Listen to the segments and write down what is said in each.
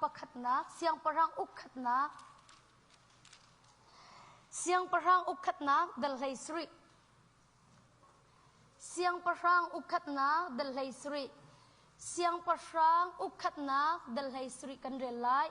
pakhatnak, siangpahrang uk khatnak, siangpahrang uk khatnak dal 17. Siangpahrang uk khatnak dal 17. Siangpahrang uk khatnak dal 17 kan rel lai.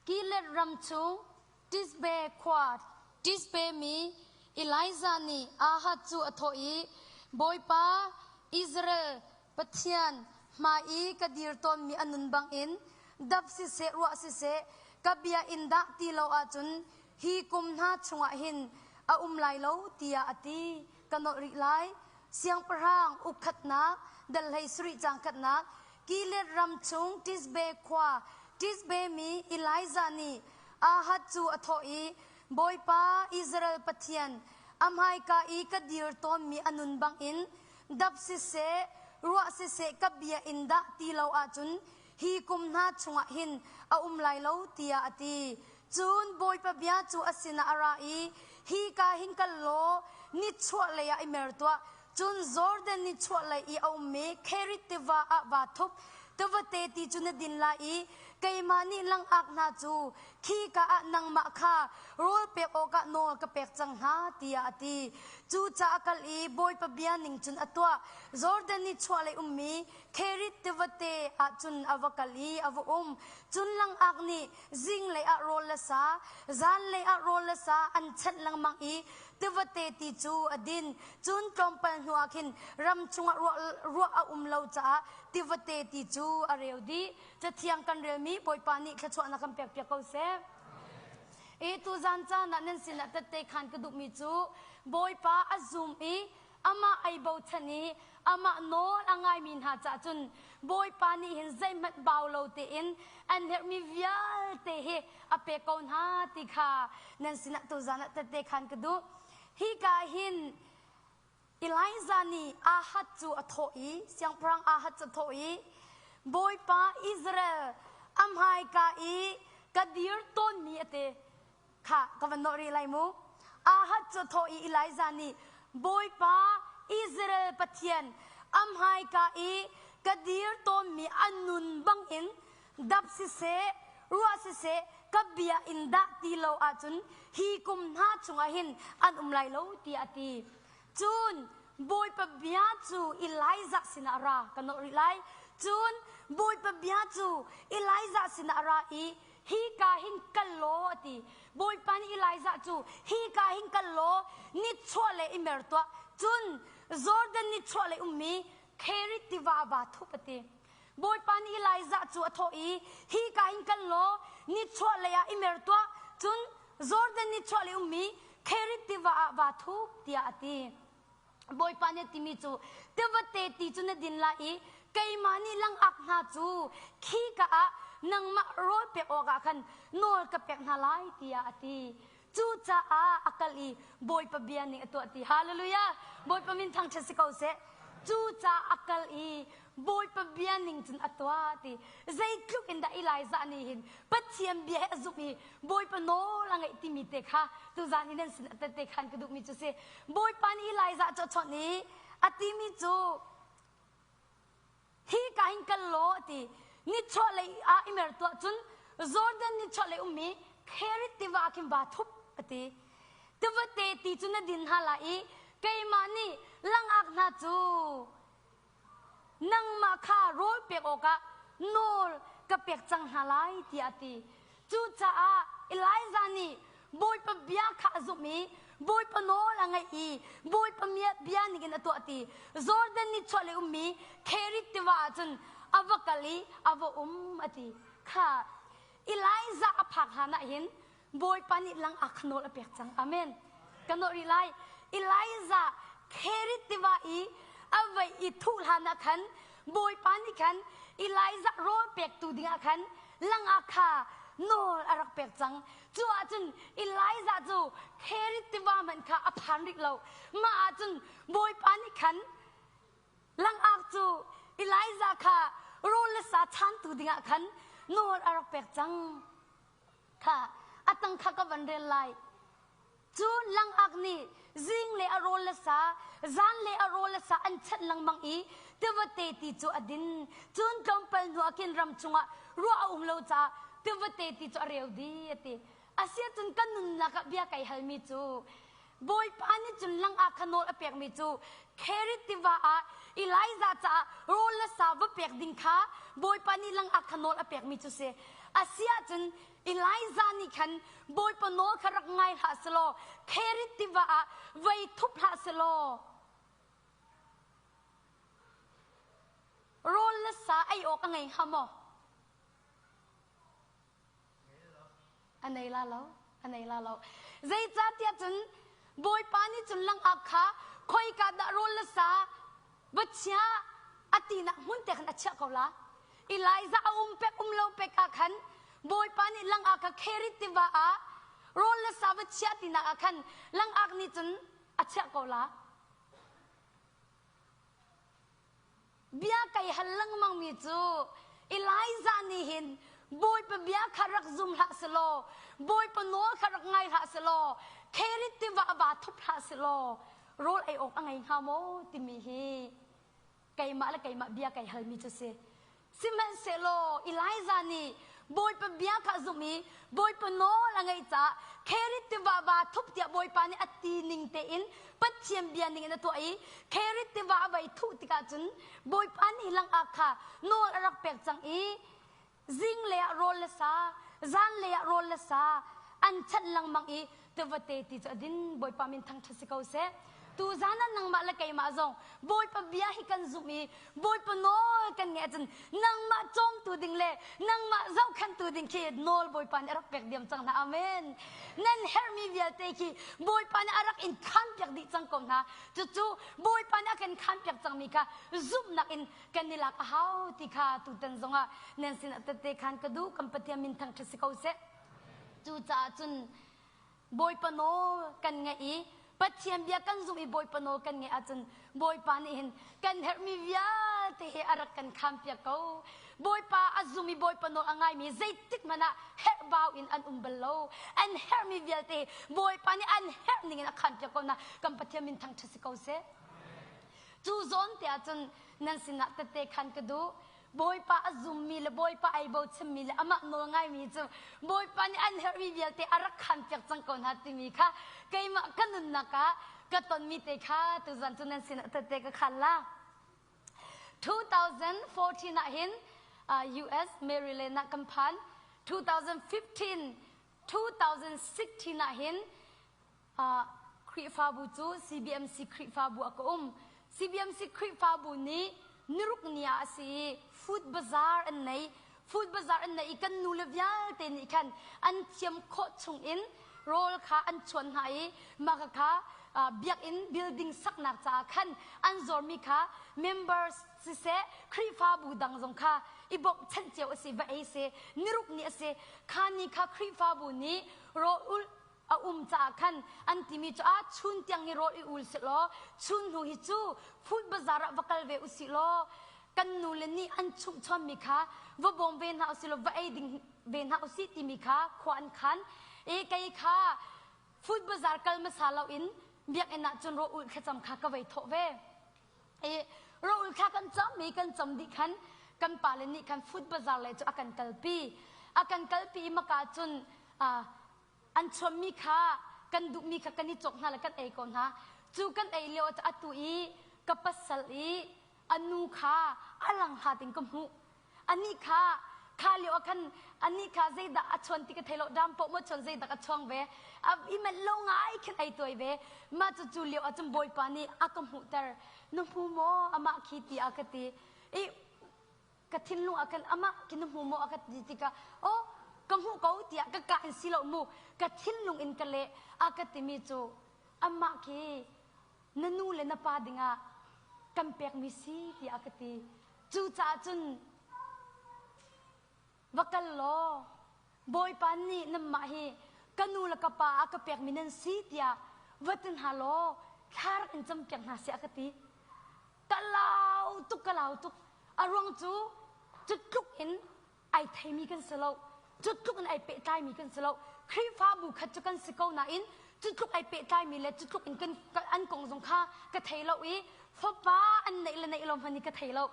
Gilead ram chung Tisbe khua Tisbe mi Elijah nih Ahab cu a thawh i, Bawipa, Israel Pathian hmai i ka dir tawnmi a nun bangin dap siseh ruah siseh ka bia in dah ti lo ahcun hi kum hna chungah hin a um lai lo tiah a ti. Ka nolh rih lai. Siangpahrang ukkhatnak dal 17 caang khatnak Gilead ram chung Tisbe khua Tisbe mi Elijah nih Ahab cu a thawh i, Bawipa Israel Pathian, a hmaika i ka dir tawnmi a nun bangin dap siseh, ruah siseh ka bia in dah ti lo ahcun hi kum hna chungah hin a um lai lo, tiah a ti. Cun Bawipa bia cu a sinah a ra i, Hi ka hin kal law nichuahlei ah i mer tuah, cun Jordan nichuahlei i a ummi Kherith tiva ah vaa thup. Tivate ti cu na din lai i keimah nih langak hna cu khika ah nangmah kha rawl pek awkah nawl ka pek cang hna, tiah a ti. Cucaah kal i Bawipa bia ning cun a tuah. Jordan nichuahlei ummi Kherith tivate ah cun a va kal i a va um. Cun langak nih zinglei ah rawl le sa, zanlei ah rawl le sa an chanh lengmang i tivate ti cu a din. Cun tlawmpal hnuah khin ram chungah ruah a um lo caah tivate ti cu a reu dih. Cathiang kan relmi Bawipa nih thluachuahnak kan pekpiak ko seh. I tuzan caan ah nan sinah tette khan ka duhmi cu Bawipa a zum i amah ai bochan i amah nawl a ngaimi hna caah cun Bawipa nih hin zeihmanh bau lo tein an herhmi vialte hi a pek ko hna ti kha nan sinah tuzan ah tette khan ka duh. Hika hin Elijah nih Ahab cu a thawh i siangpahrang Ahab cu a thawh i Bawipa Israel a hmaika i ka dir tawnmi a ti. Kha ka van nawh rih lai mu. Ahab cu a thawh i Elijah nih Bawipa Israel Pathian a hmaika i ka dir tawnmi a nun bangin dap siseh ruah siseh ka bia in dah ti lo ahcun hi kum hna chungah hin an um lai lo tiah a ti. Cun Bawipa bia cu Elijah sinah a ra ka nawh rih lai. Cun Bawipa bia cu Elijah sinah a ra i hi ka hin kal law a ti. Bawipa nih Elijah cu hi ka hin kal law nichuah le i mer tuah. Cun Jordan nichuah lei ummi Kherith tiva va thup a ti. Bawipa nih Elijah cu a thawh i hi ka hin kal law nichuah lei ah i mer tuah. Cun Jordan nichuah lei ummi Kherith tiva ah va thup tiah a ti. Bawipa nih a timi cu tivate ti cu na din lai i keimah nih langak hna cu khika ah nangmah rawl pek awkah khan nawl ka pek hna lai tiah a ti. Cucaah a kal i Bawipa bia ning a tuah ti. Hallelujah! Bawipa min thangṭhat si ko seh. Cucaah a kal i Bawipa bia ning cun a tuah ti. Zeitluk in dah Elijah nih hin Pathian bia he a zumh i Bawipa nawl a ngeih timi te kha tuzan i nan sin a te khan ka duhmi cu si. Bawipa nih Elijah cu a chawnh i a timi cu hi ka hin kal law a ti. Nichuahlei ah i mer tuah cun Jordan nichuahlei ummi Kherith tiva ah khin vaa thup a ti. Tivate ti cu na din hna lai i keimah nih langak hna cu nangmah kha rawl pek awkah nawl ka pek cang hna lai tiah a ti. Cucaah Elijah nih Bawipa bia kha a zumh i Bawipa nawl a ngaih i Bawipa bia ningin a tuah ti. Jordan nichuahlei ummi Kherith tiva ah cun a va kal i a va um a ti. Kha Elijah a phak hlan ah hin Bawipa nih lang a kha nawl a pek cang. Amen. Ka nawh rih lai. Elijah Kherith tiva i a vei i thuh hlan ah khan Bawipa nih khan Elijah rawl pektu dingah khan langak kha nawl a rak pek cang. Cu ahcun Elijah cu Kherith tiva hmanh kha a phan rih lo. Mah ahcun Bawipa nih khan langak cu Elijah kha rawl le sa chantu dingah khan nawl a rak pek cang. Kha a tang kha ka van rel lai. Cun langak nih zing le a rawl le sa, zan le a rawl le sa an chanh lengmang i tivate ti cu a din. Cun tlawmpal hnuah khin ram chungah ruah a um lo caah tivate ti cu a reu dih a ti. Asiahcun kan nunnak ah bia kai halmi cu Bawipa nih cun langak kha nawl a pekmi cu Kherit tiva ah Elijah caah rawl le sa va pek ding kha Bawipa nih langak kha nawl a pekmi cu si. Asiahcun Elijah nih khan Bawipa nawl kha rak ngai hlah selaw Kherit tiva ah vei thup hlah selaw rawl le sa ei awk a ngei hnga maw? A nei la lo, a nei la lo. Zeicahtiah cun Bawipa nih cun langak kha khoika dah rawl le sa va chia a tinak hmun te khan a chiah ko la. Elijah a um pek um lo pek ah khan Bawipa nih langak kha Kherit tiva ah rawl le sa va chia tinak ah khan langak nih cun a chiah ko la. Bia kai hal lengmangmi cu Elijah nih hin Bawipa bia kha rak zum hlah selaw, Bawipa nawl kha rak ngai hlah selaw, Kherit tiva va thup hlah selaw, rawl ei awk a ngei hnga maw timi hi keimah le keimah bia kai halmi cu si. Sihmanhsehlaw Elijah nih Bawipa bia kha a zumh i Bawipa nawl a ngaih caah Kherit tiva va thup tiah Bawipa nih a ti ning tein Pathian bia ning in a tuah i Kherit tiva a vai thuh tikah cun Bawipa nih langak kha nawl a rak pek cang i zinglei ah rawl le sa, zanlei ah rawl le sa an chanh lengmang i tivate ti cu a din. Bawipa min thangṭhat si ko seh. Tuzan ah nangmah le keimah zong Bawipa bia hi kan zumh i Bawipa nawl kan ngeih ahcun nangmah cawmtu ding le nangmah zohkhenhtu ding khi nawl Bawipa nih a rak pek diam cang hna. Amen. Nan herhmi vialte khi Bawipa nih a rak in khanpiak dih cang ko hna. Cucu Bawipa nih a kan khanpiak cangmi kha zumhnak in kan i lak a hau ti kha tutan zongah nan sinah tette khan ka duh. Kan Pathian min thangṭhat si ko seh. Cucaah cun Bawipa nawl kan ngaih i Pathian bia kan zumh i Bawipa nawl kan ngaih ahcun Bawipa nih hin kan herhmi vialte hi a rak kan khampiak ko. Bawipa a zum i Bawipa nawl a ngaimi zeitik hmanh ah herhbau in an um bal lo. An herhmi vialte Bawipa nih an herh ning in a khampiak ko na kan Pathian min thangṭhat si ko seh. Cu zawn te ahcun nan sinah tette khan ka duh. Bawipa a zummi le Bawipa ai bochanmi le amah nawl ngaimi cu Bawipa nih an herhmi vialte a rak khanpiak cang ko hna timi kha keimah ka nunnak ah ka tonmi te kha tuzan cu nan sinah tette ka khan la. 2014 ah hin US Maryland ah kan phan. 2015 2016 ah hin Khrihfabu cu CBMC Khrihfabu ah ka um. CBMC Khrihfabu nih niruk ni ah a si i food bazaar an nei. Food bazaar an nei i kan nu le vialte nih khan an thiam khawh chung in rawl kha an chuan hna i mah kha biakinn building saknak caah khan an zawrmi kha members siseh Khrihfabu dang zong kha i bawmhchanh cio a si va ei si niruk ni a si kha ni kha Khrihfabu nih rawl ulh a um caah khan an timi cu ah chun tiang hi rawl i ul sih law chun hnu hi cu food bazaar ah va kal ve usih law kan nu le nih an chumh chommi kha va bawm ve hna usih law va ei ding ve hna usih timi kha khua an khan i kei kha food bazaar kal hmasa loin biakinn ah cun rawl ulh thlacam kha ka vei thawh ve i rawl kha kan cam i kan cam dih khan kan pale nih khan food bazaar le cu a kan kalpi a kan kalpi i maka cun an chuanmi kha kan duhmi kha kan i cawk hna le kan ei ko hna cu kan ei lio ah atu i ka pasal i a nu kha a lang hat in ka hmuh anih kha kha lio ah khan anih kha zeidah a chuan ti ka thei lo dam poh maw chuan zeidah a chuang ve a i manh lo ngai khin ei tuai ve mah cu cu lio ah cun bawipa nih a ka hmuhter na hmu maw amah khi ti a ka ti i ka thinlung ah khan amah khi na hmu maw a ka ti tikah oh ka hmuh ko tiah ka ka in si lo mu ka thinlung in ka leh a ka timi cu amah khi na nu le na pa dingah kan pekmi si tiah a ka ti cucaah cun va kal law Bawipa nih nanmah hi ka nu le ka pa a ka pekmi nan si tiah va ti hna law thla rak in campiak hna seh a ka ti Ka lau tuk, ka lau tuk. A ruang cu cu tluk in ai theimi kan si lo. Cu tluk in ai pehtlaimi kan si lo. Khrihfabu khat cu kan si ko nain Cu tluk ai pehtlaimi le cu tluk in kan an kong zong kha ka thei lo i fapa an neih le neih lo hmanh hi ka thei lo.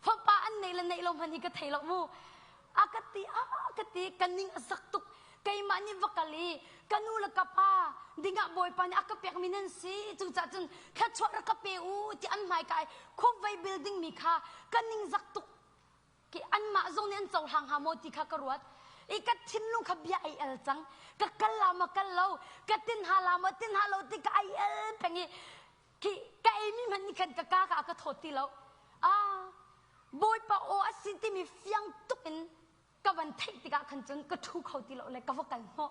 Fapa an neih le neih lo hmanh hi ka thei lo mu. A ka ti a ka ti ka ning a zak tuk. Keimah nih va kal i ka nu le ka pa dingah Bawipa nih a ka pekmi nan si. Cucaah cun thluachuah rak ka pe u ti an hmaika i khupvei building mi kha ka ning zak tuk. Ki anmah zong nih an cohlang hnga maw ti kha ka ruat. I ka thinlung kha bia ai el cang. Ka kal la maw kal lo, ka tin ha la maw tin ha lo ti ka ai el peng i khi ka eimi hmanh nih khan ka ka ka a ka thawt ti lo. Ah, Bawipa aw a si timi fiang tuk in ka van theih tikah khan cun ka ṭhu kho ti lo le ka va kal hnawh.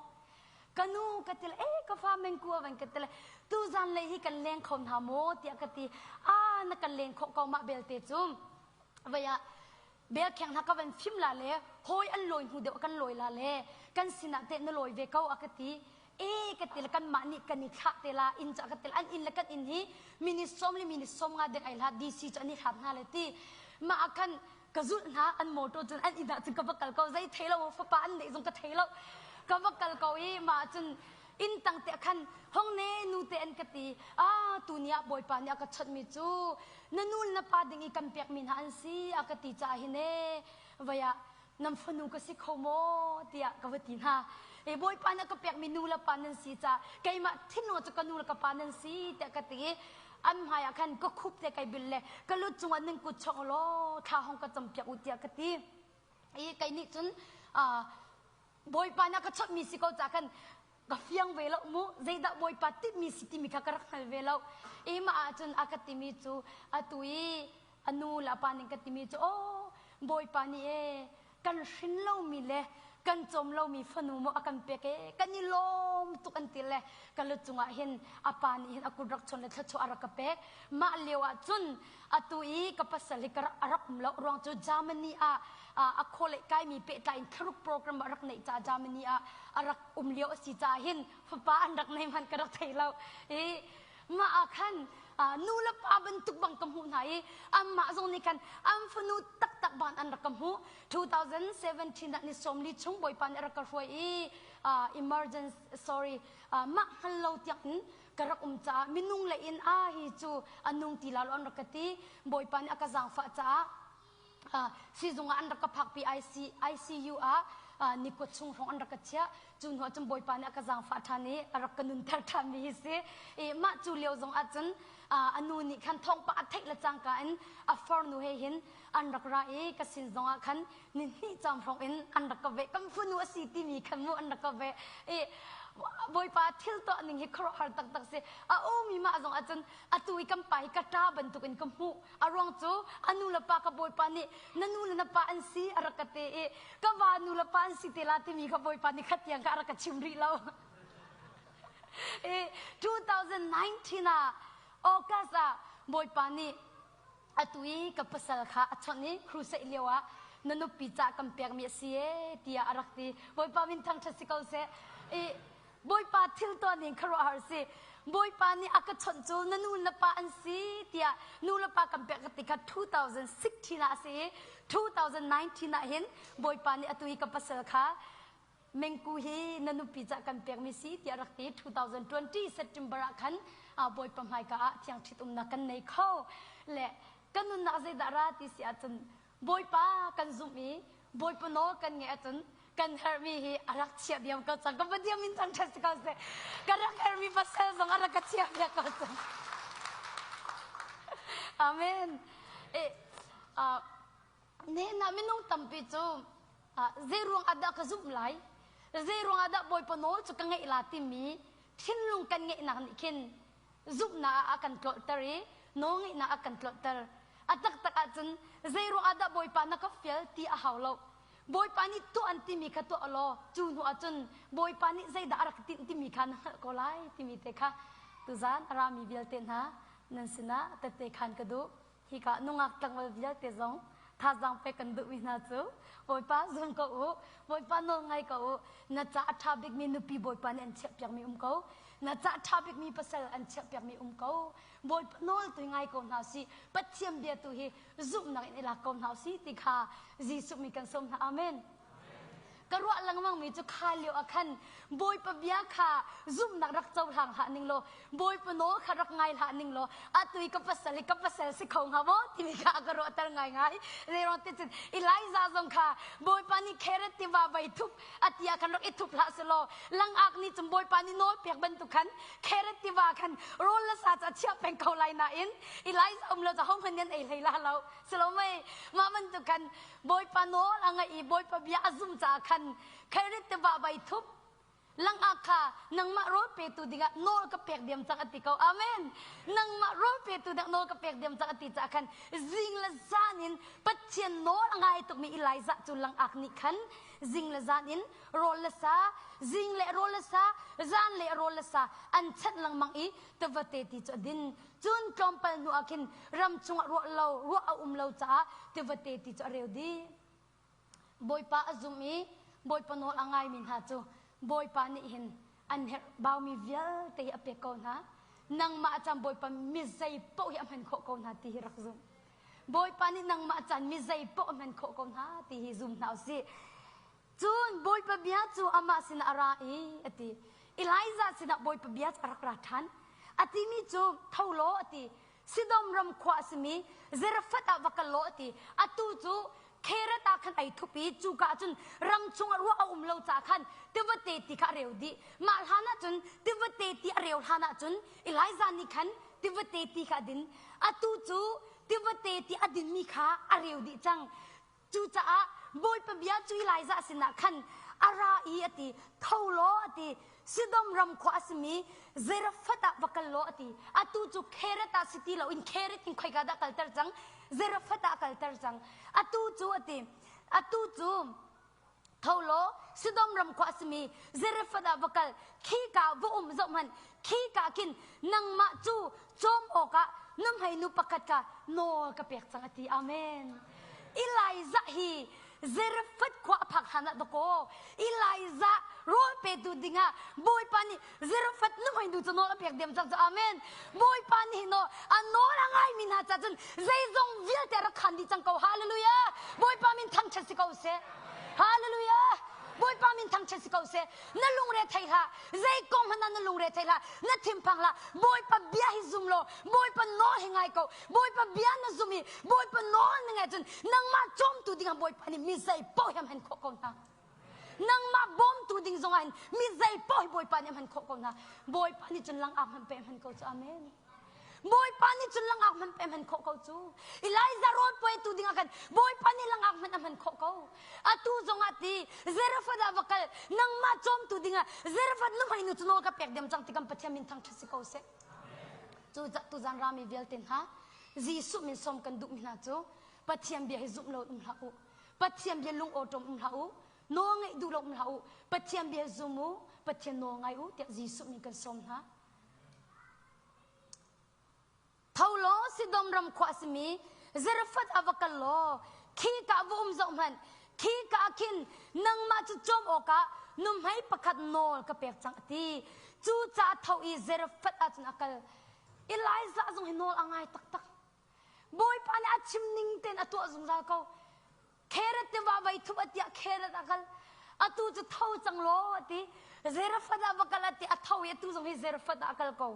Ka nu ka ti le, eh ka fa mengku a van ka ti le, tu zan lei hi kan leng kho hna maw tiah ka ti. Ah, na kan len khawh ko mah belte cu. Vei ah belkheng hna ka van fim la le hawi an lawi hnu deuh kan lawi la le kan sinah teh na lawi ve ko a ka ti. E ka ti le kanmah nih kan i thlah te la inn cu a ka ti le an inn le kan inn hi minute sawm le minute sawm nga deng ai hlat DC cu an i hlat hna le ti. Mah ah khan ka zulh hna an motor cun an inn ah cun ka va kal ko zei thei lo fapa an neih zong ka thei lo ka va kal ko i mah cun inn tang te khan hong ne nu te an ka ti a tu ni ah bawipa nih a ka chawnh mi cu na nu le na pa ding i kan pek mi hna an si a ka ti caah hin e vai ah nan fanu ka si kho maw tiah ka va ti hna e bawipa nih a ka pekmi nu le pa nan si caah keimah thinlung cu ka nu le ka pa nan si tiah ka ti i an hmai ah khan ka khup te kai bil le ka lut cungah nan kut chong law thla hong ka campiak u tiah ka ti i kei nih cun bawipa nih a ka chawnh mi si ko caah khan ka fiang ve lo mu zeidah bawipa timhmi si timi kha ka rak hngal ve lo i mah ahcun a ka timi cu atu i a nu le a pa ning ka timi cu aw bawipa nih e kan hrin lomi le kan cawm lomi fanu maw a kan pek e kan i lawm tuk an ti le ka lu cungah hin a pa nih hin a kut rak chawn le thluachuah a rak ka pek mah lio ah cun atu i ka pasal hi ka rak a rak um lo ruang cu Germany ah a khawleh kaimi pehtlai in thlaruk program a rak neih ca Germany ah a rak um lio a si caah hin fapa an rak nei hmanh ka rak thei lo i mah ah khan nu le pa bantuk bang ka hmuh hna i anmah zong nih khan an fanu taktak bang an rak ka hmuh 2017 ah ni sawmli chung bawipa nih a rak ka hruai i emergency sorry mah hngal lo tiang in ka rak um caah minung le in a hi cu a nung ti la lo an rak ka ti bawipa nih a ka zaangfah caah sizung ah an rak ka phakpi ICU ah nikut chung hrawng an rak ka chiah cu hnu ah cun bawipa nih a ka zaangfah ṭhan i a rak ka nunter ṭhan mi hi si i mah cu lio zong ah cun a nu nih khan thawngpang a theih le cangka in a farnu he hin an rak ra i ka sin zong ah khan ni hnih cam hrawng in an rak ka veh kan fanu a si timi khan mu an rak ka veh i bawipa thil tuah ning hi khuaruahhar taktak si a umi mah zong ah cun atu i kan pa hi ka ṭa bantuk in ka hmuh A ruang cu a nu le pa ka bawipa nih na nu le na pa an si a rak ka ti i ka va nu le pa an si te la timi kha bawipa nih khat tiang ka a rak ka chim rih lo. I 2019 ah August ah bawipa nih atu i ka pasal kha a chawnh i crusade lio ah na nupi ca kan pekmi a si e tiah a rak ti. Bawipa min thangṭhat si ko seh. I Bawipa thil tuah ning khuaruahhar si. Bawipa nih a ka chawnh cu na nu na pa an si tiah nu le pa kan pek ka ti kha 2016 ah a si i 2019 ah hin Bawipa nih atu hi ka pasal kha Mengku hi na nupi cah kan pekmi si tiah rak ti 2020 September ah khan Bawipa hmaika ah thiang ṭhitumnak kan nei kho le ka nunnak zeidah ra ti si ahcun Bawipa kan zumh i Bawipa nawl kan ngeih ahcun kan herhmi hi a rak chiah diam ko cang. Ka diam in thangṭhat si ko seh. Ka rak herhmi pasal zong a rak ka chiah piak ko cang. Amen. Eh, uh, nihin ah minung tampi cu uh, zei ruang ah dah ka zumh lai? Zei ruang ah dah Bawipa nawl cu ka ngeih la timi thinlung kan ngeihnak nih khin zumhnak ah a kan tlolhter i nawlngeihnak a kan tlolhter. A taktak ahcun zei ruang ah dah Bawipa na ka fial ti a hau lo. Bawipa nih tuah an timi kha tuah law cu hnu ahcun Bawipa nih zeidah a rak tinh timi kha na hngalh ko lai timi te kha tuzaan a rami vialte hna nan sinah tette khan ka duh. Hika nungak tlangval vialte zong thazaang pek kan duhmi hna cu Bawipa zum ko u, Bawipa nawl ngai ko u. Na ca a ṭha bikmi nupi Bawipa nih an chiahpiakmi um ko. Na ca a ṭha bikmi pasal an chiahpiakmi um ko. Bawipa nawl tu ngai ko hna usih. Pathian bia tu hi zumhnak in i lak ko hna usih ti kha Jesuh mi kan sawm hna. Amen. Ka ruah lengmang mi cu kha lio ah khan Bawipa bia kha zumhnak rak cohlang hlah ning law Bawipa nawl kha rak ngai hlah ning law atu i ka pasal hi ka pasal si kho hnga maw timi kha a ka ruahter ngaingai. Zeiruang ti cun Elijah zong kha Bawipa nih Khereth tiva vai thup a ti ah khan rak i thup hlah selaw langak nih cun Bawipa nih nawl pek bantuk khan Khereth tiva khan rawl le sa cu a chiah peng ko lai nain Elijah um lo cu hohmanh nih an ei hlei la lo. Silo mei mah bantuk khan Bawipa nawl a ngaih i Bawipa bia a zum caah khan Kherith tiva vai thup langak kha nangmah rawl petu dingah nawl ka pek diam cang a ti ko. Amen. Nangmah rawl petu dingah nawl ka pek diam cang a ti caah khan zing le zan in Pathian nawl a ngai tukmi Elijah cu langak nih khan zing le zan in rawl le sa, zing le rawl le sa, zan le rawl le sa an chanh lengmang i tivate ti cu a din. Cun tlawmpal hnu ah khin ram chungah ruah lo, ruah a um lo caah tivate ti cu a reu dih. Bawipa a zum i Bawipa nawl a ngaimi hna cu Bawipa nih hin an herh baumi vialte hi a pek ko hna. Nangmah caan Bawipa mi zei paoh hi a hman khawh ko hna ti hi rak zum. Bawipa nih nangmah caan mi zei paoh a hman khawh ko hna ti hi zum hna usih. Cun Bawipa bia cu amah sinah a ra i a ti. Elijah sinah Bawipa bia cu a rak ra ṭhan. A timi cu tho law a ti. Sidom ram khua a simi Zarephath ah va kal law a ti. Atu cu Khereth ah khan ai thup i cuka ah cun ram chungah ruah a um lo caah khan tivate ti kha a reu dih. Mah hlan ah cun tivate ti a reu hlan ah cun Elijah nih khan tivate ti kha a din. Atu cu tivate ti a dinmi kha a reu dih cang. Cucaah Bawipa bia cu Elijah sinah khan a ra i a ti, Tho law a ti, Sidom ram khua a simi Zarephath ah va kal law a ti. Atu cu Khereth ah si ti loin Khereth in khoika dah kalter cang? Zarephath ah kalter cang. Atu cu a ti, atu cu tho law Sidom ram khua a simi Zarephath ah va kal. Khika va um zohhmanh, khika khin nangmah cu cawm awkah nuhmeinu pakhat kha nawl ka pek cang a ti. Amen. Elijah hi Zarephath khua a phak hlan ah dakaw Elijah rawl petu dingah Bawipa nih Zarephath nuhmeinu cu nawl a pek diam cang cu. Amen. Bawipa nih no a nawl a ngaimi hna ca cun zeizong vialte a rak khan dih cang ko. Hallelujah. Bawipa min thangṭhat si ko seh. Hallelujah. Bawipa min thangṭhat si ko seh. Na lungre thei hlah. Zei kong hmanh ah na lungre thei hlah. Na thinphang hlah. Bawipa bia hi zum law Bawipa nawl hi ngai ko. Bawipa bia na zum i Bawipa nawl na ngaih cun nangmah cawmtu dingah Bawipa nih mi zei paoh hi a hman khawh ko hna. Nangmah bawmtu ding zongah hin mi zei paoh hi Bawipa nih a hman khawh ko hna. Bawipa nih cun langak hmanh pe hman ko cu. Amen. Bawipa nih cun langak hman pe hman khawh ko cu. Elijah rawl puaitu dingah khan Bawipa nih langak hman a hman khawh ko. Atu zongah ti Zarephath ah va kal nangmah cawmtu dingah Zarephath nuhmei nu cu nawl ka pek diam cang ti kan Pathian min thangṭhat si ko seh. Cu tuzan rami vialte hna Jesuh min sawm kan duhmi hna cu Pathian bia hi zumh lo um hlah u. Pathian bia lung awṭawm um hlah u. Nawl ngaih duh lo um hlah u. Pathian bia zum u. Pathian nawl ngai u tiah Jesuh min kan sawm hna. Tho law Sidom ram khua a simi Zarephath ah va kal law khika va um zoh hmanh. Khika ah khin nangmah cu cawm awkah nuhmei pakhat nawl ka pek cang a ti. Cucaah tho i Zarephath ah cun a kal. Elijah zong hi nawl a ngai taktak. Bawipa nih a chim ning tein a tuah zungzal ko. Khereth tiva vai thup a tiah Khereth a kal. Atu cu tho cang law a ti. Zarephath ah va kal a ti. A tho i atu zong hi Zarephath ah a kal ko.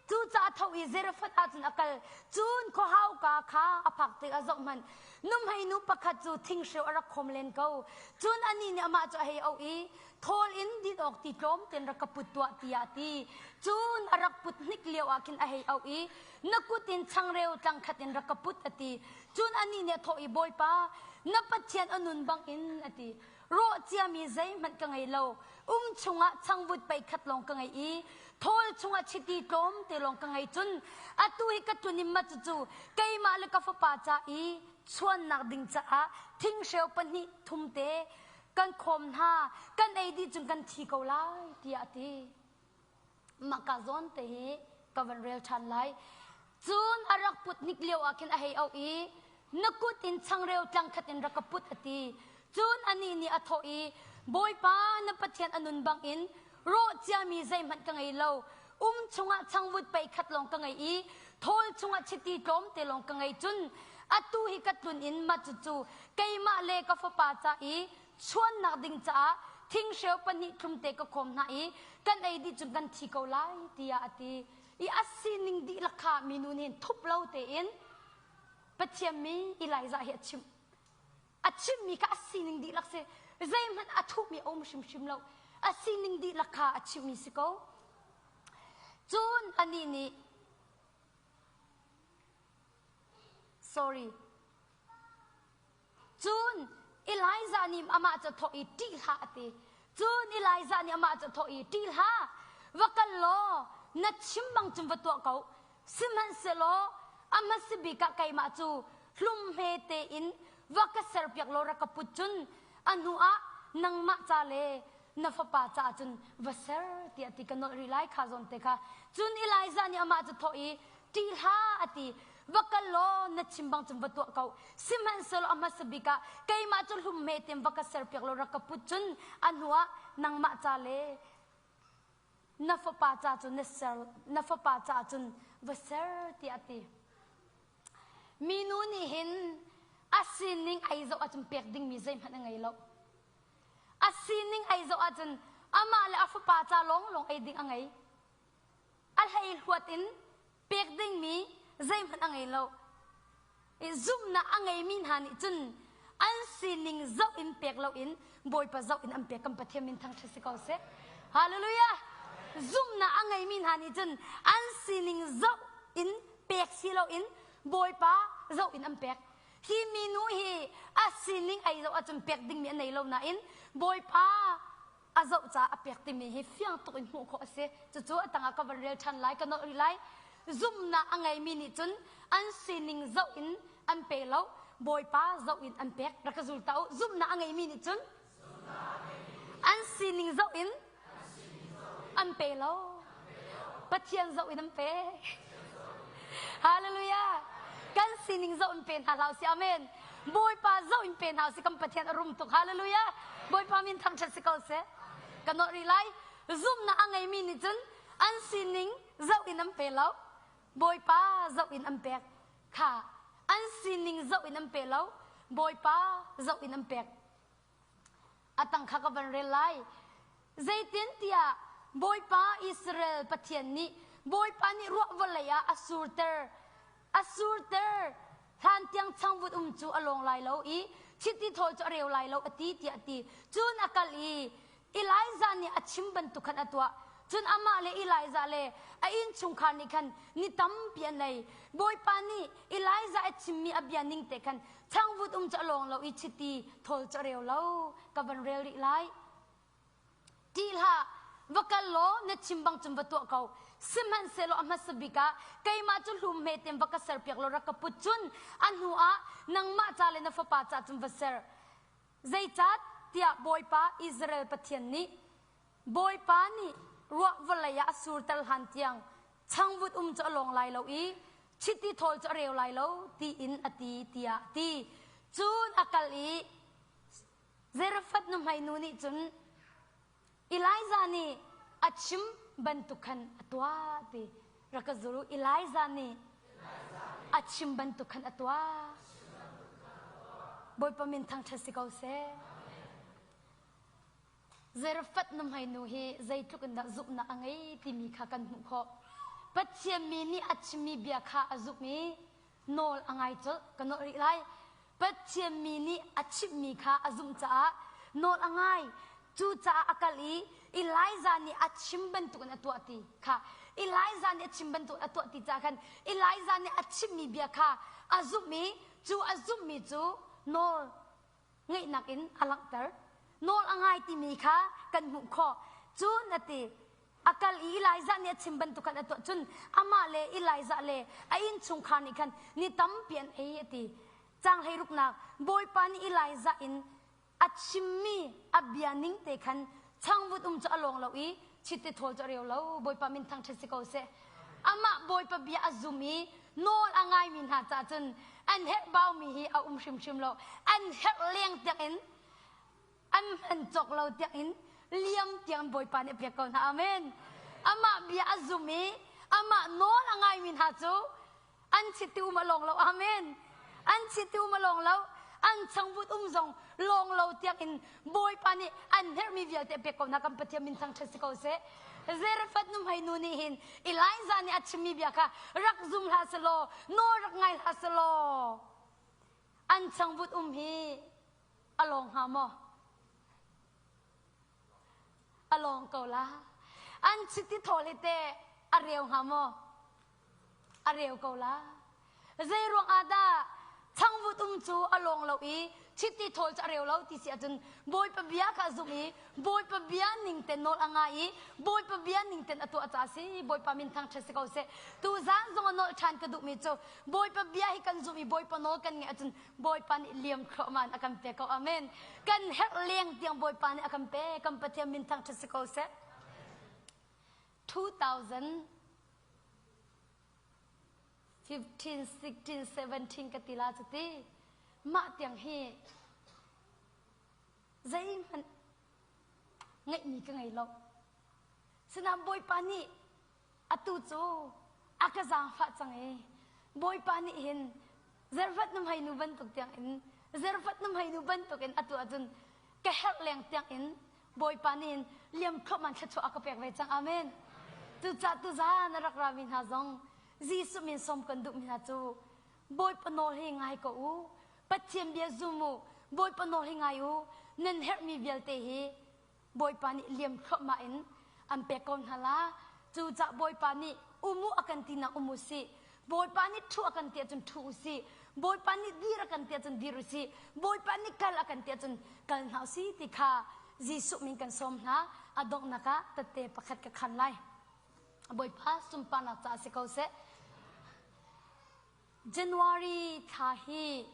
Cucaah tho i Zarephath ah cun a kal. Cun khuahauka kha a phak tikah zoh hmanh. Nuhmeinu pakhat cu thinghreu a rak khawm len ko. Cun anih nih amah cu a hei auh i thawl in din awk ti tlawm tein rak ka put tuah tiah a ti. Cun a rak put hnik lio ah khin a hei auh i na kut in changreu tlangkhat in rak ka put a ti. Cun anih nih a thawh i Bawipa, na Pathian a nun bangin a ti. Rawh ciami zeihmanh ka ngei lo. Um chungah changvut pei khat lawng ka ngei i thawl chungah chiti tlawm te lawng ka ngei cun atu hi ka tlun in ma cucu keimah le ka fapa ca i chuannak ding caah thinghreu pahnih thum te kan khawm hna kan ei dih cun kan thi ko lai tiah a ti. Mahka zawn te hi ka van rel ṭhan lai. Cun a rak put hnik lio ah khin a hei auh i na kut in changreu tlangkhat in rak ka put a ti. Cun anih nih a thawh i Bawipa na Pathian a nun bangin rawh ciami zeihmanh ka ngei lo. Um chungah changvut pei khat lawng ka ngei i thawl chungah chiti tlawmte lawng ka ngei. Cun atu hi ka tlun in mah cucu keimah le ka fapa ca i. Chuannak ding caah thinghreu pahnih thlumte ka khawm hna i kan ei dih cun kan thi ko lai tiah a ti. I a sining dihlak kha minu nih thup lo tein Pathian mi Elijah hi a chimh. A chimmi kha a sining dihlak si. Zeihmanh a thuhmi a um hrimhrim lo. A sining dihlak kha a chimhmi si ko. Cun anih nih sorry Cun Elijah nih amah cu a thawh i ṭih hlah a ti. Cun Elijah nih amah cu a thawh i ṭih hlah, va kal law na chim bang cun va tuah ko. Sihmanhsehlaw a hmasa bik ah keimah cu hlum hme tein va ka serpiak law rak ka put cun a hnuah nangmah ca le na fapa caah cun va ser tiah ti ka nolh rih lai kha zawn te kha. Cun Elijah nih amah cu thawh i ṭih hlah a ti. Va kal law na chim bang cun va tuah ko. Sihmanhsehlaw a hmasa bik ah keimah cu hlum hme tein va ka serpiak law rak ka put cun a hnuah nangmah ca le na fapa ca cu na ser na fapa caah cun va ser tiah a ti. Minu nih hin a sining ai zoh ahcun pek dingmi zeihmanh a ngei lo. A sining ai zoh ahcun amah le a fapa ca lawnglawng ei ding a ngei. A hleihluat in pek dingmi zeihmanh a ngei lo. I zumhnak a ngeimi hna nih cun an sining zoh in pek loin Bawipa zoh in an pek kan Pathian min thangṭhat si ko seh. Hallelujah! Zumhnak a ngeimi hna nih cun an sining zoh in pek si loin Bawipa zoh in an pek. Hi minu hi a sining ei zoh ahcun pek dingmi a nei lo nain Bawipa a zoh caah a pek timi hi fiang tuk in hmuh khawh a si. Cucu a tangah ka van rel ṭhan lai, ka nolh rih lai. Zumhnak a ngeimi nih cun an sining zoh in an pe lo, Bawipa zoh in an pek. Rak ka zul ta u. Zumhnak a ngeimi nih cun an sining zoh in an pe lo. Pathian zoh in an pe. Hallelujah. Kan sining zoh in pe hna hlah usih. Amen. Bawipa zoh in pe hna usih. Kan Pathian a rum tuk. Hallelujah. Bawipa min thangṭhat si ko seh. Ka nolh rih lai. Zumhnak a ngeimi nih cun an sining zoh in an pe lo. Bawipa zoh in an pek. Kha an sining zoh in an pe lo. Bawipa zoh in an pek. A tang kha ka van rel lai. Zeitintiah Bawipa Israel Pathian nih Bawipa nih ruah vawlei ah a surter a surter hlan tiang changvut um cu a lawng lai lo i chiti thawl cu a reu lai lo a ti tiah a ti. Cun a kal i Elijah nih a chim bantuk khan a tuah. Cun amah le Elijah le a innchungkhar nih khan ni tampi an ei. Bawipa nih Elijah a chimmi a bia ning te khan changvut um cu a lawng lo i chiti thawl cu a reu lo. Ka van rel rih lai. Ṭih hlah, va kal law na chim bang cun va tuah ko. Sihmanhsehlaw a hmasa bik ah keimah cu hlum hme tein va ka serpiak law rak ka put cun a hnu ah nangmah ca le na fapa ca cun va ser. Zeicah tiah Bawipa Israel Pathian nih Bawipa nih ruah vawlei ah a surter hlan tiang changvut um cu a lawng lai lo i chiti thawl cu a reu lai lo tiin a ti tiah a ti. Cun a kal i Zarephath nuhmei nu nih cun Elijah nih a chim bantuk khan a tuah ti rak ka zul u. Elijah nih a chim bantuk khan a tuah. Bawipa min thangṭhat si ko seh. Zarephath nuhmei nu hi zeitluk in dah zumhnak a ngei timi kha kan hmuh khawh. Pathian mi nih a chimmi bia kha a zumh i nawl a ngai colh ka nolh rih lai Pathian mi nih a chimhmi kha a zumh caah nawl a ngai cucaah a kal i Elijah nih a chim bantukin a tuah ti kha Elijah nih a chim bantuk a tuah ti caah khan Elijah nih a chimmi bia kha a zumh i cu a zumhmi cu nawl ngeihnak in a langhter nawl a ngai timi kha kan hmuh khawh cun a ti A kal i Elijah nih a chim bantuk khan a tuah cun amah le Elijah le a innchungkhar nih khan ni tampi an ei a ti. Caang hleiruknak Bawipa nih Elijah in a chimmi a bia ning te khan changvut um cu a lawng lo i chiti thawl cu a reu lo. Bawipa min thangṭhat si ko seh. Amah Bawipa bia a zum i nawl a ngaimi hna caah cun an herh baumi hi a um hrimhrim lo. An herh leng tiangin an hman cawk lo tiangin liam tiang Bawipa nih a pek ko hna. Amen. Amah bia a zum i amah nawl a ngaimi hna cu an chiti um a lawng lo. Amen. An chiti um a lawng lo. An changvut um zong lawng lo tiang in Bawipa nih an herhmi vialte pek ko hna kan Pathian min thangṭhat si ko seh. Zarephath nuhmei nu nih hin Elijah nih a chimmi bia kha rak zum hlah selaw, nawl rak ngai hlah selaw, an changvut um hi a lawng hnga maw? A lawng ko la. An chiti thawl hi teh a reu hnga maw? A reu ko la. Zei ruang ah dah changvut um cu a lawng lo i chiti thawl cu a reu lo ti si ahcun Bawipa bia kha a zumh i Bawipa bia ning ten nawl a ngai i Bawipa bia ning ten a tuah caah si Bawipa min thangṭhat si ko seh. Tuzaan zong a nawl ṭhan ka duhmi cu Bawipa bia hi kan zumh i Bawipa nawl kan ngeih ahcun Bawipa nih liam thluahmah in a kan pek ko. Amen. Kan herh leng tiang Bawipa nih a kan pek. Kan Pathian min thangṭhat si ko seh. 2000 15, 16, 17 ka ti la cu ti. Mah tiang hi zeihmanh ngeihmi ka ngei lo. Sinain Bawipa nih atu cu a ka zaangfah cang i Bawipa nih hin zervat nuhmei nu bantuk tiang in zervat nuhmei nu bantuk in atu ahcun ka herh leng tiang in Bawipa nih hin liam thluahmah thluachuah a ka pek ve cang. Amen. Cucaah tuzaan a rak rami hna zong Jesuh min sawm kan duhmi hna cu Bawipa nawl hi ngai ko u. Pathian bia zum u. Bawipa nawl hi ngai u. Nan herhmi vialte hi Bawipa nih liam thluahmah in an pek ko hna la. Cucaah Bawipa nih um u a kan tinak um u sih. Bawipa nih ṭhu a kan ti ahcun ṭhu u sih. Bawipa nih dir a kan ti ahcun dir u sih. Bawipa nih kal a kan ti ahcun kal hna u sih ti kha Jesuh min kan sawm hna. A donghnak ah tette pakhat ka khan lai. Bawipa sunparnak caah si ko seh. January thla hi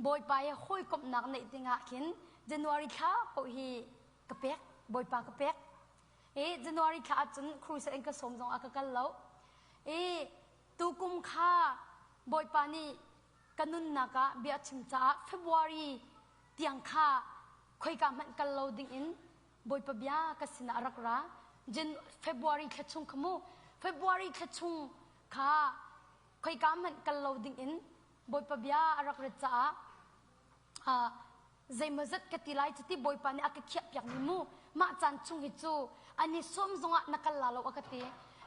Bawipa he hawikomhnak neih dingah khin January thla paoh hi ka pek. Bawipa ka pek. I January thla ahcun crusade in ka sawm zong ah ka kal lo. I tukum kha Bawipa nih ka nunnak ah bia a chim caah February tiang kha khoika hmanh kal lo ding in Bawipa bia ka sinah a rak ra. Jan February thla chung kha mu February thla chung kha khoika hmanh kal lo ding in Bawipa bia a rak rat caah zeimawzat ka ti lai cuti Bawipa nih a ka khiah piak mi mu mah caan chung hi cu an i sawm zongah na kal la lo a ka ti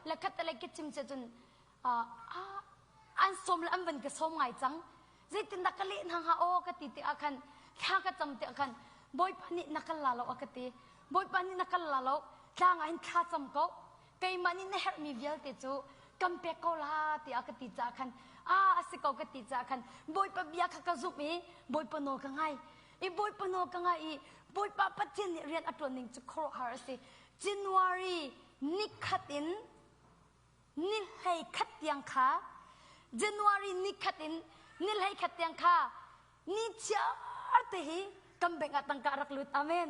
le khat le ka chim che cun an sawm le an van ka sawm ngai cang zeitindah ka leh hna hnga aw ka ti tikah khan thla ka cam tikah khan Bawipa nih na kal la lo a ka ti Bawipa nih na kal la lo tlang ah hin thla cam ko keimah nih na herhmi vialte cu kan pek ko la tiah ka ti caah khan a a si ko ka ti caah khan Bawipa bia kha ka zumh i Bawipa nawl ka ngai i Bawipa nawl ka ngai i Bawipa Pathian nih rian a ṭuan ning cu khuaruahhar a si January nikhat in ni hlei khat tiang kha January nikhat in ni hlei khat tiang kha ni chiar te hi kan bank ah tangka rak lut amen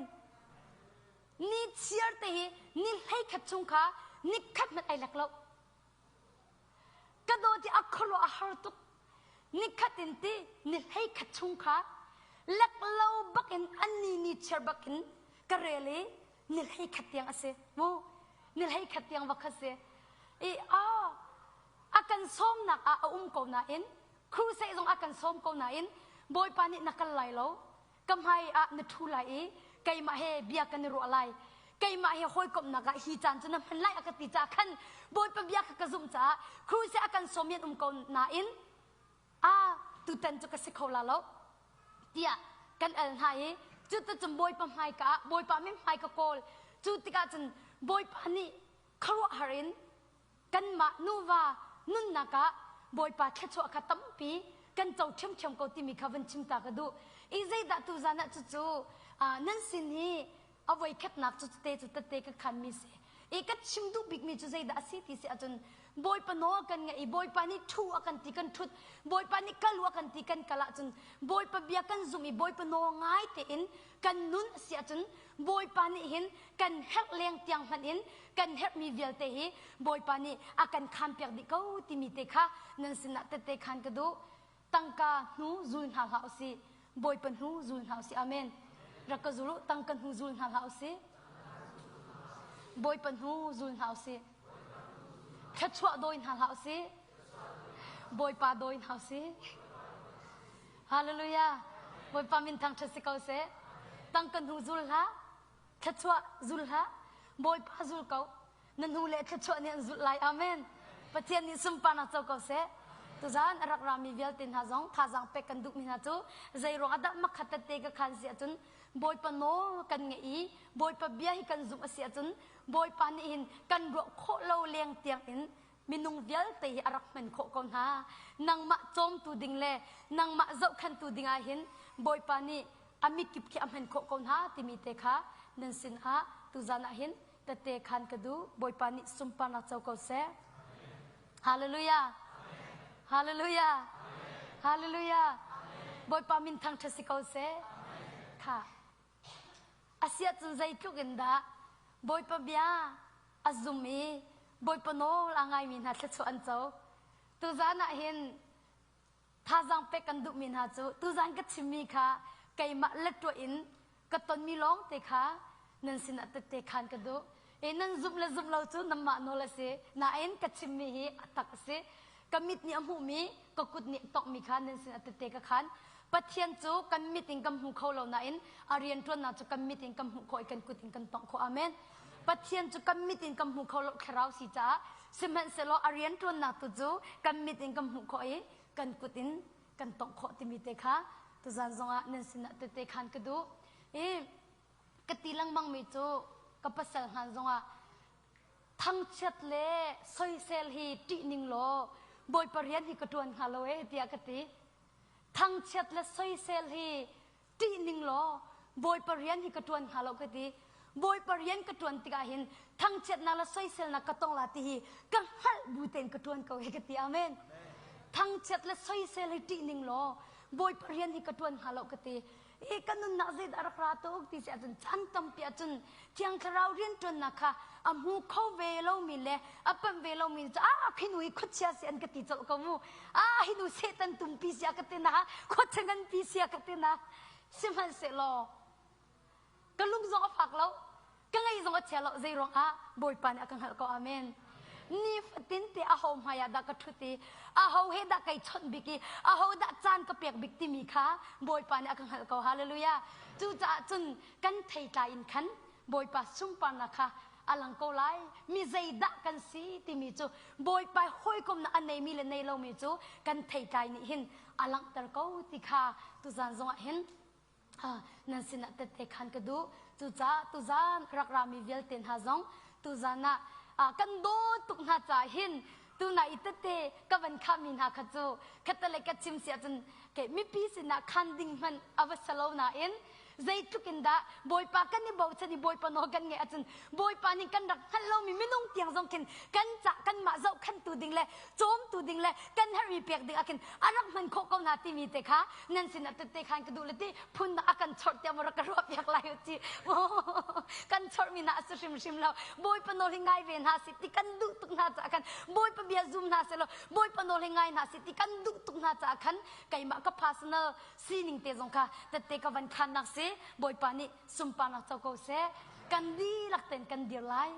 Ni chiar te hi ni 11 chung kha ni khat hmanh ai lek lo. Ka dawt i a khuaruah a har tuk. Ni khat in ti ni 11 chung kha lek lo bak in an ni ni chiar bak in ka rel i ni 11 tiang a si. Mu ni 11 tiang va kha si. I a a kan sawmnak ah a um ko nain crusade zong a kan sawm ko nain Bawipa nih na kal lai lo ka hmai ah na ṭhu lai i keimah he bia kan i ruah lai keimah he hawikomhnak ah hi caan cu na hman lai a ka ti caah khan Bawipa bia kha ka zumh caah crusade a kan sawm yan um ko nain a tutan cu ka si kho la lo tiah kan al hna i cu cun Bawipa hmai ka ah Bawipa min hmai ka kawl cu tikah cun Bawipa nih khuaruahhar in kanmah nuva nunnak ah Bawipa thluachuah kha tampi kan co ṭhiamṭhiam ko timi kha van chim ta ka duh. I zeidah tuzan ah cucu nan sin hi a voikhatnak cu te cu tette ka khanmi si. I ka chim duh bikmi cu zeidah a si ti si ahcun Bawipa nawl kan ngaih i Bawipa nih ṭhu a kan ti kan ṭhut, Bawipa nih kal u a kan ti kan kal ahcun Bawipa bia kan zumh i Bawipa nawl ngai tein kan nun a si ahcun Bawipa nih hin kan herh leng tiang hmanh in kan herhmi vialte hi Bawipa nih a kan khanpiak dih ko timi te kha nan sinah tette khan ka duh. Tangka hnu zul hna hlah usih. Bawipa hnu zul hna usih. Amen. Rak ka zul u. Tangka hnu zul hna hlah usih. Bawipa hnu zul hna usih. Thluachuah dawi hna hlah usih. Bawipa dawi hna usih. Hallelujah. Bawipa min thangṭhat si ko seh. Tangka hnu zul hlah. Thluachuah zul hlah. Bawipa zul ko. Na hnu le thluachuah nih an zulh lai. Amen. Pathian nih sunparnak co ko seh. Tuzaan a rak rami vialte hna zong thazaang pek kan duhmi hna cu zei ruang ah dah makhat tette ka khan si ahcun Bawipa nawl kan ngeih i Bawipa bia hi kan zumh a si ahcun Bawipa nih hin kan ruah khawh lo leng tiang in minung vialte hi a rak hman khawh ko hna. Nangmah cawmtu ding le nangmah zohkhenhtu ding ah hin Bawipa nih a mikip khi a hman khawh ko hna timi te kha nan sin ah tuzan ah hin tette khan ka duh. Bawipa nih sunparnak co ko seh. Hallelujah. Hallelujah. Hallelujah. Bawipa min thangṭhat si ko seh. Kha. Asiahcun zeitluk in dah Bawipa bia a zum i Bawipa nawl a ngaimi hna thluachuah an co. Tuzan ah hin thazaang pek kan duhmi hna cu tuzan ka chimmi kha keimah lettuah in ka tonmi lawng te kha nan sinah tette khan ka duh. E nan zumh le zumh lo cu nanmah nawl a si. Nain ka chimmi hi a tak a si. Ka mit nih a hmuhmi, ka kut nih a tonghmi kha nan sinah tette ka khan. Pathian cu kan mit in kan hmu kho lo nain a rianṭuannak cu kan mit in kan hmuh khawh i kan kut in kan tongh khawh. Amen. Pathian cu kan mit in kan hmu kho lo thlarau si caah sihmanhsehlaw a rianṭuannak tu cu kan mit in kan hmuh khawh i kan kut in kan tongh khawh timi te kha tuzan zongah nan sinah tette khan ka duh. I ka ti lengmang mi cu ka pasal hngan zongah thangchiat le soisel hi ṭih ning law Bawipa rian hi ka ṭuan hnga lo ee tiah ka ti. Thangchiat le soisel hi ṭih ning law Bawipa rian hi ka ṭuan hnga lo ka ti. Bawipa rian ka ṭuan tikah hin thangchiatnak le soiselnak ka tong la ti hi ka hngalh bu tein ka ṭuan ko he ka ti. Amen. Thangchiat le soisel hi ṭih ning law Bawipa rian hi ka ṭuan hnga lo ka ti. I ka nunnak zeidah rak ra tuk ti si ahcun caan tampi ahcun Thiang Thlarau rianṭuannak kha a hmu kho ve lomi le a panh ve lomi cu ah khi nu hi khuachia si an ka ti colh ko mu. Ah hi nu Satan tumpi si a ka ti na, khuachia nganpi si a ka ti na. Sihmanhsehlaw ka lung zong a fak lo. Ka ngei zong a chia lo zei ruangah Bawipa nih a ka hngalh ko amen. Nifatin te aho hmai ah dah ka ṭhut i aho he dah kai chawnh bik i aho dah caan ka pek bik timi kha Bawipa nih a ka hngalh ko hallelujah. Cucaah cun kan theitlai in khan Bawipa sunparnak kha a lang ko lai. Mi zeidah kan si timi cu Bawipa hawikomnak a neimi le nei lomi cu kan theitlai nih hin a langhter ko ti kha tuzan zongah hin nan sinah tette khan ka duh. Cucaah tuzan rak rami vialte hna zong tuzan ah kan dawt tuk hna caah hin tuna i tette ka van khahmi hna kha cu khattelei ka chim si ahcun ke mipi sinah khan ding hmanh a va si lo nain zeitluk in dah Bawipa kan i bochan i Bawipa nawl kan ngeih ahcun Bawipa nih kan rak hngalh lomi minung tiang zong khin kan cah kanmah zohkhanhtu ding le cawmtu ding le kan herhmi pek ding ah khin a rak hman khawh ko hna timi te kha nan sinah tette khan ka duh le ti phun a kan chorh tiah maw rak ka ruah piak lai u ci kan chorhmi hna a si hrimhrim lo Bawipa nawl hi ngai ve hna si ti kan duh tuk hna caah khan Bawipa bia zum hna selaw Bawipa nawl hi ngai hna si ti kan duh tuk hna caah khan keimah ka personal sining te zong kha tette ka van khannak si Bawipa nih sunparnak co ko seh kan dihlak ten kan dir lai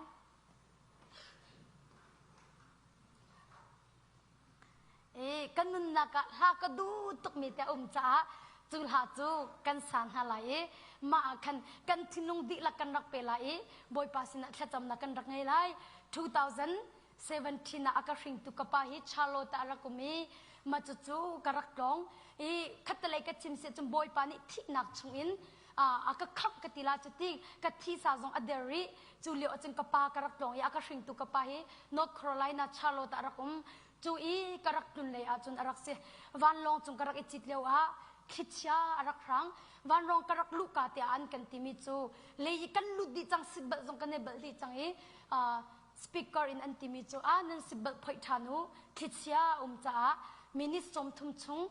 I kan nunnak ah hla ka duh tukmi te a um caah cu hla cu kan sa hna lai i mah ah khan kan thinlung dihlak kan rak pe lai i Bawipa sinah thlacamnak kan rak ngei lai. 2017 ah a ka hringtu ka pa hi Charlotte ah a rak um i mah cucu ka rak tlawng i khattelei ka chim si cun Bawipa nih thihnak chungin a ka khamh ka ti la cu ti ka thisa zong a der rih cu lio ahcun ka pa ka rak tlawng i a ka hringtu ka pa hi North Carolina Charlotte ah a rak um cu i ka rak tlun lei ahcun a rak si vanlawng cung ka rak i cit lio ah thlichia a rak hrang vanlawng ka rak luh ka tiah an kan timi cu lei i kan lut dih cang seatbelt zong kan i belt dih cang i speaker in an timi cu a nan seatbelt phoih ṭhan u thlichia a um caah minute 30 chung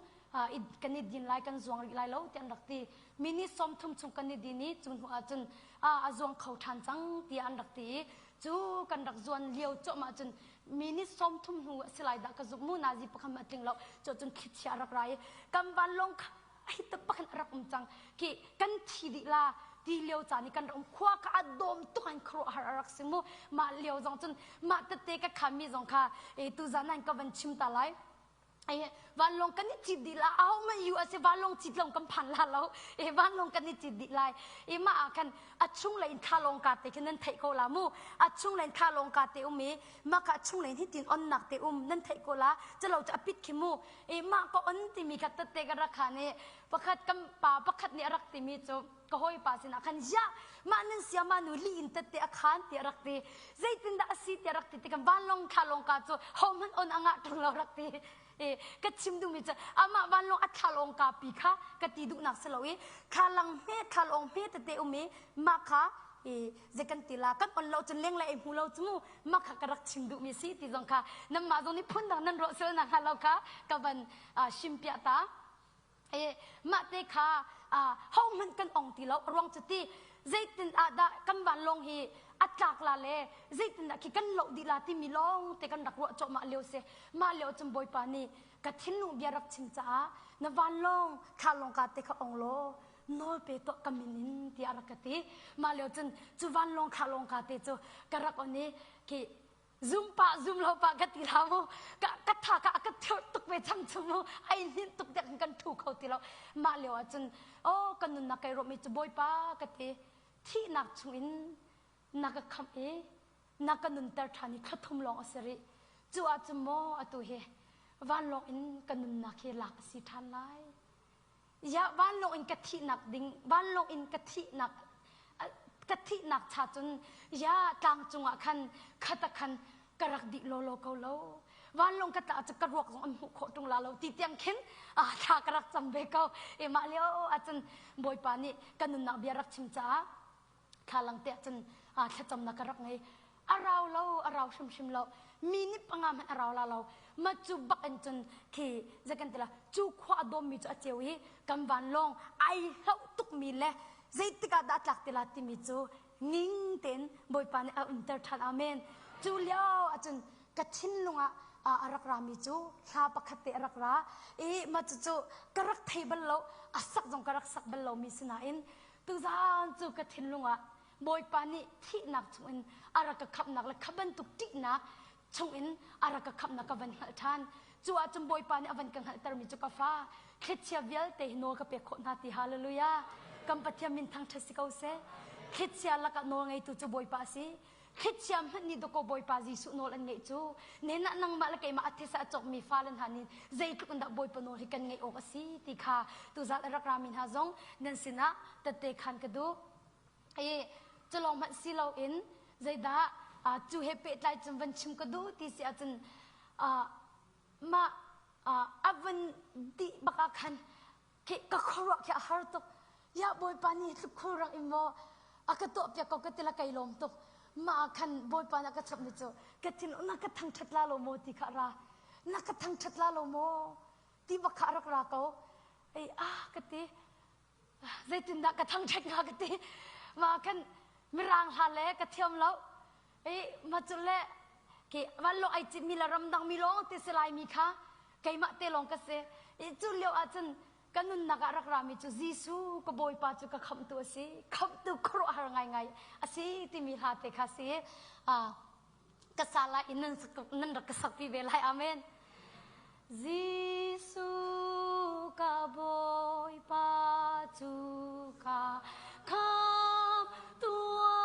kan i din lai kan zuang rih lai lo tiah an rak ti minute 30 chung kan i din i cu hnu ahcun a zuang kho ṭhan cang tiah an rak ti i cu kan rak zuan lio cuahmah cun minute 30 hnu a si lai dah ka zuk mu nazi pakhat a tling lo cu cun thlichia a rak ra i kan vanlawng kha hi tuk pakhat a rak um cang khi kan thi dih la ti lio caan i kan rak um khua kha a dawm tuk an khuaruahhar a rak si mu mah lio zong cun mah tete ka khammi zong kha e tuzan an ka van chim ta lai. E vanlawng kan i cit dih la aho man US vanlawng cit long kan phan la lo e vanlawng kan i cit dih lai e mah ah khan a chung lei in thalong ka te khin nan theih ko la mu a chung lei in thalong ka te um i mah ka chung lei hi tin on nak te um nan theih ko la chalo chu apit khi mu e mah ka on timi kha tette ka rak khan i pakhat kan pa pakhat nih a rak timi cu ka hawipa sinah khan ya mah nan sia ma nu li in tette a khan ti a rak ti zeitindah a si ti a rak ti tikhan vanlawng thla ka cu hohmanh on a ngah ṭung lo rak ti e ka chim duhmi cu amah vanlawng a thlalawng ka pi kha ka ti duhnak si lo i thlalang hme thlalawng hme tete um i mah kha i zei kan ti la kan on lo cun leng le ei hmu lo cu mu mah kha ka rak chim duhmi si ti zong kha nanmah zong nih phundang nan ruah sual nak hnga lo kha ka van shim piah ta E mah te kha hohmanh kan ong ti lo ruang cu ti zeitin ah dah kan vanlawng hi a tlak la le zeitin dah khi kan loh dih la timi lawng te kan rak ruah cawhmah lio si mah lio cun bawipa nih ka thinlung bia rak chim caah na vanlawng thlalawng ka te kha ong law nawl pe tuah ka min in tiah rak ka ti mah lio cun cu vanlawng thlalawng ka te cu ka rak on i khi Zum pah zum lo pah ka ti la mu ka ka tha ka ka thirh tuk ve cang chu mu ai hnin tuk dek kan thu kho ti lo mah lio ah cun oh kan nunnak kai ruah mi cu bawipa ka ti thihnak chung in na ka khamh i na ka nunter ṭhan i thla thum lawng a si rih cu ah cun maw atu hi vanlawng in ka nunnak hi lak a si ṭhan lai Ya vanlawng in ka thihnak ding vanlawng in ka thihnak ka thihnak cha cun ya tlang cungah khan khata khan ka rak dih lawlaw ko lo vanlawng ka tla cu ka ruak zong an hmuh khawh ṭung la lo ti tiang khin a thla ka rak cam ve ko e mah lio ahcun bawipa nih ka nunnak bia rak chim caah thlalang te ahcun thlacamnak ka rak ngei a rau lo a rau hrimhrim lo mi nih panga hmanh a rau la lo ma cu bak in cun khi zeikan ti la cu khua a dawm mi cu a ceu i kan vanlawng ai hlauh tuk mi le zeitik ah dah tlak ti la timi cu ning tein bawipa nih a umter ṭhan amen cu lio ahcun ka thinlung ah a rak rami cu hla pakhat te a rak ra i ma cucu ka rak thei bal lo a sak zong ka rak sak bal lo mi sinain Tuzaan cu ka thinlung ah Bawipa nih thihnak chungin a rak ka khamhnak le kha bantuk ṭihnak chungin a rak ka khamhnak ka van hngalh ṭhan. Cu ahcun Bawipa nih a van ka hngalhtermi cu ka fa thlichia vialte hi nawl ka pek khawh hna ti hallelujah. Kan Pathian min thangṭhat si ko seh. Thlichia lakah nawl ngeitu cu Bawipa a si. Thlichia hmanh nih dawkaw Bawipa Jesuh nawl an ngeih cu nenah nangmah le keimah a thisa a cawkmi fale hna nih zeitluk in dah Bawipa nawl hi kan ngeih awk a si ti kha tuzal a rak rami hna zong nan sinah tette khan ka duh. I culawng hmanh si loin zeidah cu he pehtlai cun van chim ka duh ti si ahcun mah a van dih bak ah khan Khi ka khuaruah khi a har tuk. Ya Bawipa nih tluk khulrang in maw a ka tuahpiak ko ka ti la kai lawm tuk. Mah ah khan Bawipa nih a ka chapmi cu ka thin na ka thangṭhat la lo maw ti kha a ra. Na ka thangṭhat la lo maw ti bak kha a rak ra ko. Ei ah ka ti. Zeitindah ka thangṭhat hnga ka ti. Mah ah khan mirang hla le ka thiam lo. Ei mah cu le ke vanlawng ai citmi le ramdang mi lawng te si lai mi kha keimah te lawng ka si i cu lio ahcun ka nunnak ah rak rami cu Jesuh ka Bawipa cu ka khamhtu a si khamhtu khuaruahhar ngaingai a si timi hla te kha si ka sa lai i nan nan rak ka sakpi ve lai amen Jesuh ka Bawipa cu ka khamhtu a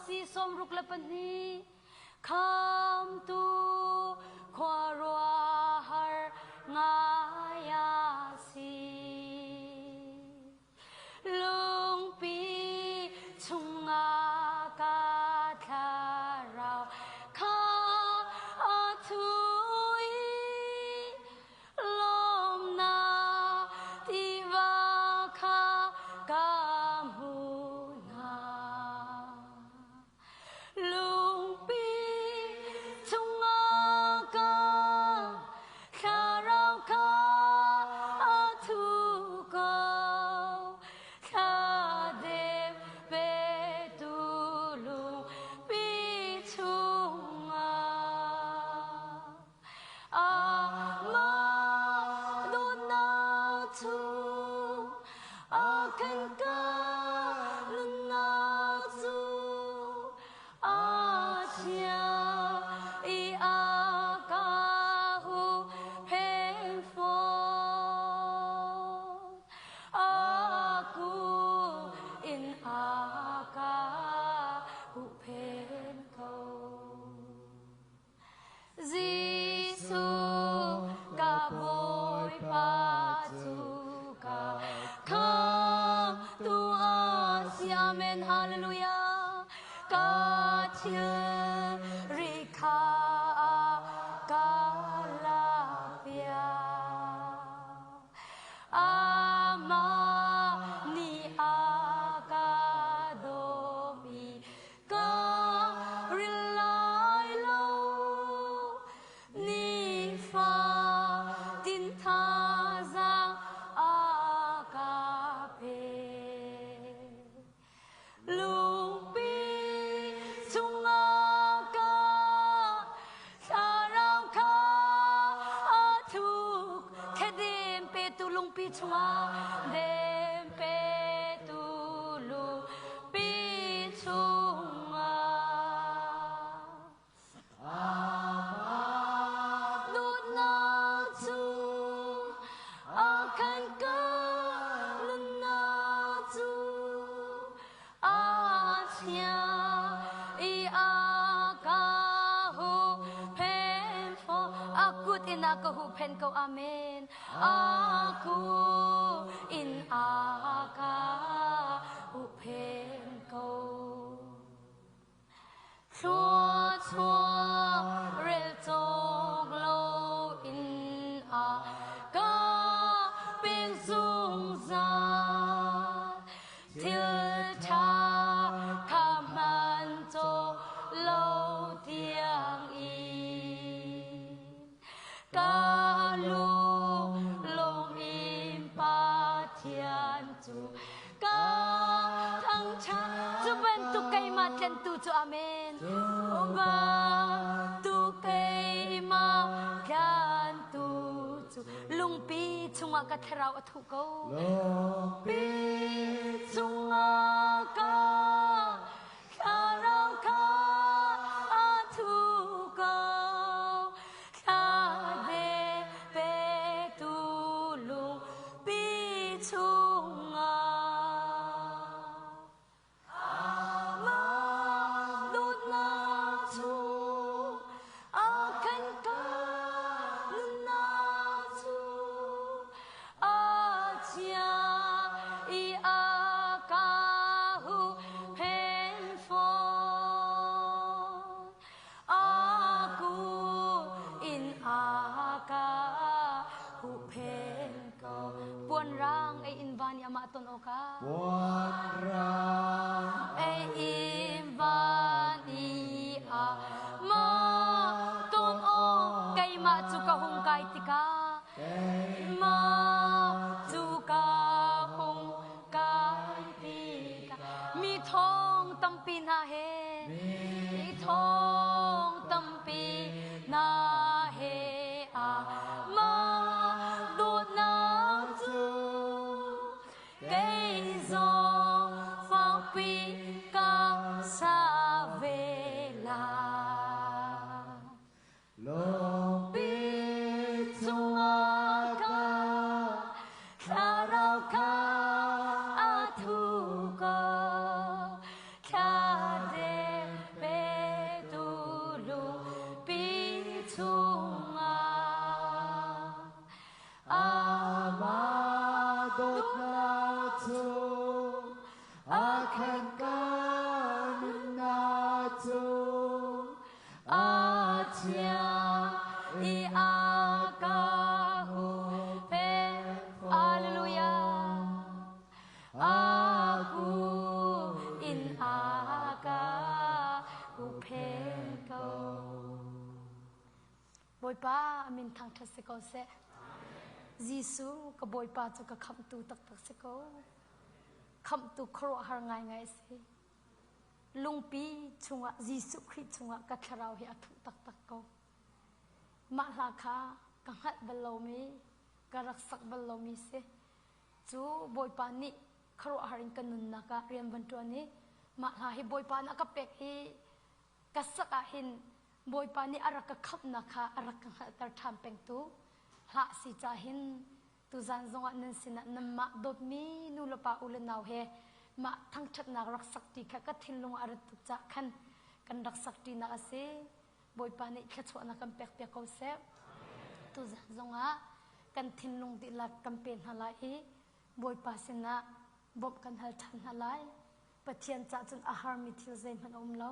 si 62 Khamtu khuaruahhar ngai a si. Lungpi chungah ka thlarau kha a thu i lawmnak tiva kha ka hmu hna. Lungpi. thilri kha ka lakpiak. Amah nih a ka dawm i ka ril lai lo. Nifatin thazaang a ka pek. Lungpi chungah ka thlarau kha a thuk. Thedem petu lungpi chungah dem petu lungpi chungah. Dawtnak cu a khan ka nunnak cu a chia i a ka huhphenh fawn. A kut in a ka huhphenh ko. Amen. A kut in a ka huhphenh ko. Thluachuah rel cawk loin a ka pek zungzal. Thil ṭha kha hman cawk lo tiang in ka lu lung in Pathian cu Ka thangṭhat cu bantuk keimah tlentu cu amen. Bantuk keimah tlantu cu lungpi chungah ka thlarau a thuh ko. Lungpi chungah ka thlarau kha a thu ko. Thlade petu lungpi chungah Amah dawtnak cu a kan ka nunnak cu a chia i a ka huhphenh fawn. Aku in a ka huhphenh ko. Puan rang ei in van i amah ton awkah. Puan rang ei in van i amah ton awk. Keimah cu ka hung kai tikah. Keimah cu ka hung kai tikah. Mi thong tampi hna he. Mi thong tampi hna he amah dawtnak cu kei zong fakpi ka sa ve lai. Lungpi Chungah ka thlarau kha a thu ko. Thlade petu lungpi chungah Amah dawtnak cu a khan ka nunnak cu A chia i a ka huhphenh. Hallelujah. A ku in a ka huhphenh ko. Bawipa a min thangṭhat si ko seh. Jesuh ka Bawipa cu ka khamhtu taktak si ko. Khamhtu khuaruahhar ngaingai a si. Lungpi chungah Jesuh Khrih chungah ka thlarau hi a thuh taktak ko. Mah hla kha ka hngalh bal lomi, ka rak sak bal lomi si. Cu Bawipa nih khuaruahhar in ka nunnak ah rian van ṭuan i mah hla hi Bawipa nih a ka pek i ka sak ah hin Bawipa nih a rak ka khamhnak kha a rak ka hngalhter ṭhan pengtu hlah si ca hin Tuzan zongah nan sinah nanmah dawtmi nu le pa u le nau he mah thangṭhatnak rak sakṭi kha ka thinlung ah a rat tuk caah khan kan rak sakṭinak a si. Bawipa nih thluachuahnak kan pekpiak ko seh. Tuzan zongah kan thinlung dihlak kan pe hna lai i Bawipa sinah bawmh kan hal ṭhan hna lai. Pathian cah cun a harmi thil zeihmanh a um lo.